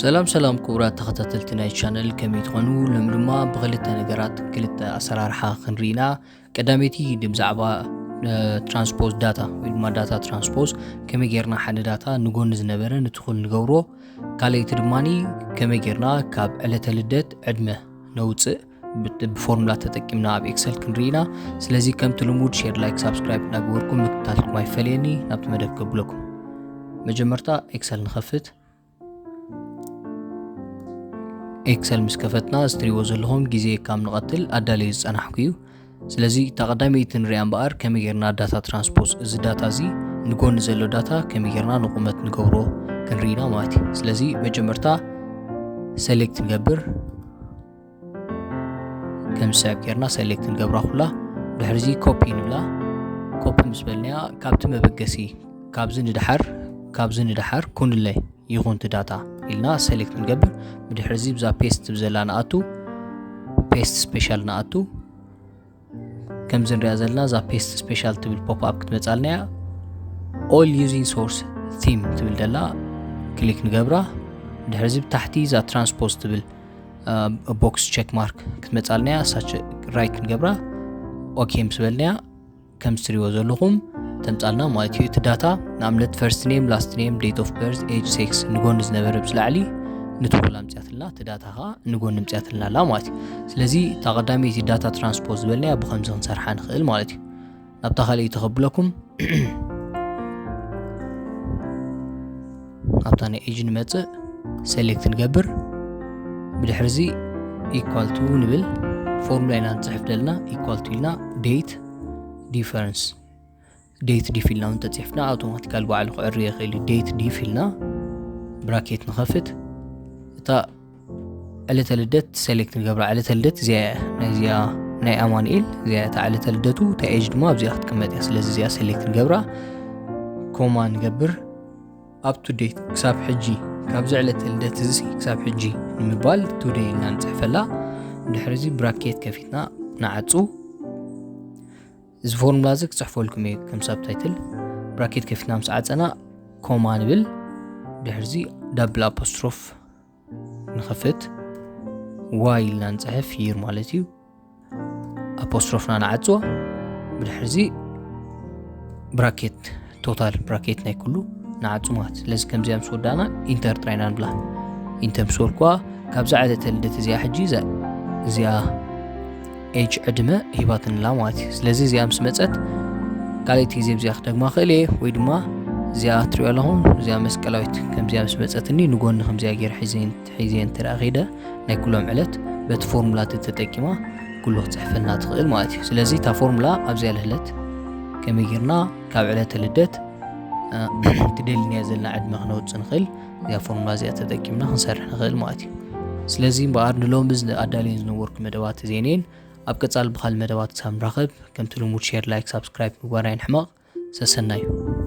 ሰላም ሰላም ክቡራት ተኸታተልቲ ናይ ቻነል፣ ከመይ ትኾኑ? ሎሚ ድማ ብኽልተ ነገራት ክልተ ኣሰራርሓ ክንርኢ ኢና። ቀዳመይቲ ብዛዕባ ትራንስፖዝ ዳታ ወይ ድማ ዳታ ትራንስፖዝ፣ ከመይ ጌርና ሓደ ዳታ ንጎኒ ዝነበረ ንትኹል ንገብሮ። ካልኣይቲ ድማ ከመይ ጌርና ካብ ዕለተ ልደት ዕድመ ነውፅእ ብፎርሙላ ተጠቂምና ኣብ ኤክሰል ክንርኢ ኢና። ስለዚ ከምቲ ልሙድ ሼር፣ ላይክ፣ ሳብስክራይብ እናገበርኩም ምክትታልኩም ኣይፈለየኒ። ናብቲ መደብ ከብለኩም። መጀመርታ ኤክሰል ንኸፍት። ኤክሰል ምስ ከፈትና እዚ ትሪእዎ ዘለኹም ግዜ ካብ ንቐትል ኣዳለዩ ዝጸናሕኩ እዩ። ስለዚ እታ ቀዳመይቲ ንሪኣ እምበኣር ከመይ ጌርና ዳታ ትራንስፖዝ፣ እዚ ዳታ እዚ ንጎኒ ዘሎ ዳታ ከመይ ጌርና ንቑመት ንገብሮ ክንርኢና ማለት እዩ። ስለዚ መጀመርታ ሰሌክት ንገብር። ከም ዝስዕብ ጌርና ሰሌክት ንገብራ ኩላ። ድሕሪዚ ኮፒ ንብላ። ኮፒ ምስ በልናያ ካብቲ መበገሲ ካብዚ ንድሓር ካብዚ ንድሓር ኩንለይ ይኹን እቲ ዳታ ኢልና ሰሌክት ንገብር። ብድሕሪዚ ብዛ ፔስት ብዘላ ንኣቱ፣ ፔስት ስፔሻል ንኣቱ። ከምዚ ንሪኣ ዘለና እዛ ፔስት ስፔሻል ትብል ፖፕ ኣፕ ክትመጻልና እያ። ኦል ዩዚንግ ሶርስ ቲም ትብል ደላ ክሊክ ንገብራ። ድሕሪዚ ብታሕቲ እዛ ትራንስፖዝ ትብል ቦክስ ቸክ ማርክ ክትመጻልና እያ። እሳ ራይት ክንገብራ። ኦኬ ምስ በልናያ ከምዚ ትሪእዎ ዘለኹም ተምጻልና ማለት እዩ። እቲ ዳታ ንኣብነት ፈርስት ኔም፣ ላስት ኔም፣ ዴት ኦፍ በርዝ፣ ኤጅ፣ ሴክስ ንጎኒ ዝነበረ ብዝላዕሊ ንትኹል ኣምጽኣትልና፣ እቲ ዳታ ኸኣ ንጎኒ ኣምጽኣትልና ኣላ ማለት እዩ። ስለዚ እታ ቀዳመይቲ ዳታ ትራንስፖዝ ዝበልናያ ብኸምዚ ክንሰርሓ ንኽእል ማለት እዩ። ናብታ ካልኣይቲ ከብለኩም። ኣብታ ናይ ኤጅ ንመጽእ፣ ሰሌክት ንገብር። ብድሕሪዚ ኢኳል ቱ ንብል፣ ፎርሙላ ኢና ንጽሕፍ ዘለና። ኢኳል ቱ ኢልና ዴት ዲፈረንስ፣ ዴት ዲፍ ኢልና እውን ተጽሕፍና ኣውቶማቲካል ባዕሉ ክዕሪ ይኽእል እዩ። ዴት ዲፍ ኢልና ብራኬት ንኸፍት። እታ ዕለተ ልደት ሰሌክት ንገብራ። ዕለተ ልደት እዚኣ እያ፣ ናይዚኣ ናይ ኣማኑኤል እዚኣ እያ እታ ዕለተ ልደቱ። እታ ኤጅ ድማ ኣብዚኣ ክትቅመጥ እያ። ስለዚ እዚኣ ሰሌክት ንገብራ፣ ኮማ ንገብር። ኣፕ ቱ ዴት፣ ክሳብ ሕጂ፣ ካብዚ ዕለተ ልደት እዚ ክሳብ ሕጂ ንምባል ቱዴይ ኢልና ንጽሕፈላ። ድሕሪዚ ብራኬት ከፊትና ንዓጹ። እዚ ፎርሙላ እዚ ክጽሕፈልኩም እየ ከም ሳብታይትል። ብራኬት ከፊትና ምስ ዓጸና ኮማ ንብል። ድሕሪዚ ዳብል ኣፖስትሮፍ ንኸፍት፣ ዋይ ኢልና ንጽሕፍ ይር ማለት እዩ። ኣፖስትሮፍና ንዓጽዎ። ብድሕሪዚ ብራኬት፣ ቶታል ብራኬት ናይ ኩሉ ንዓጹ ማለት። ስለዚ ከምዚኣ ምስ ወዳእና ኢንተር ጥራይና ንብላ። ኢንተር ምስ በልኩዋ ካብዛ ዕለተ ልደት እዚኣ ሕጂ እዛ፣ እዚኣ ኤጅ ዕድመ ሂባትንላ ማለት እዩ። ስለዚ እዚኣ ምስ መጸት ካልኣይቲ ግዜ ብዚኣ ክደግማ ክእል እየ፣ ወይ ድማ እዚኣ ትሪኦ ኣለኹም፣ እዚኣ መስቀላዊት ከምዚኣ ምስ መጸትኒ ንጎኒ ከምዚኣ ገይረ ሒዘ ሒዘ እንተ ደኣ ከይደ ናይ ኩሎም ዕለት በቲ ፎርሙላ ተጠቂማ ኩሉ ክጽሕፈልና ትኽእል ማለት እዩ። ስለዚ እታ ፎርሙላ ኣብዚኣ ልህለት፣ ከመይ ጌርና ካብ ዕለተ ልደት፣ እ፣ ትደልናዮ ዘለና ዕድመ ክነውጽእ ንኽእል፣ እዚኣ ፎርሙላ እዚኣ ተጠቂምና ክንሰርሕ ንኽእል ማለት እዩ። ስለዚ እምበኣር ንሎሚ ዝነ-፣ ኣዳልየን ዝነበርኩ መደባት እዚኤን እየን። ኣብ ቀጻሊ ብኻልእ መደባት ክሳብ ንራኸብ፣ ከምቲ ልሙድ ሼር፣ ላይክ፣ ሳብስክራይብ ምግባር ኣይንሕመቕ። ሰሰናዩ።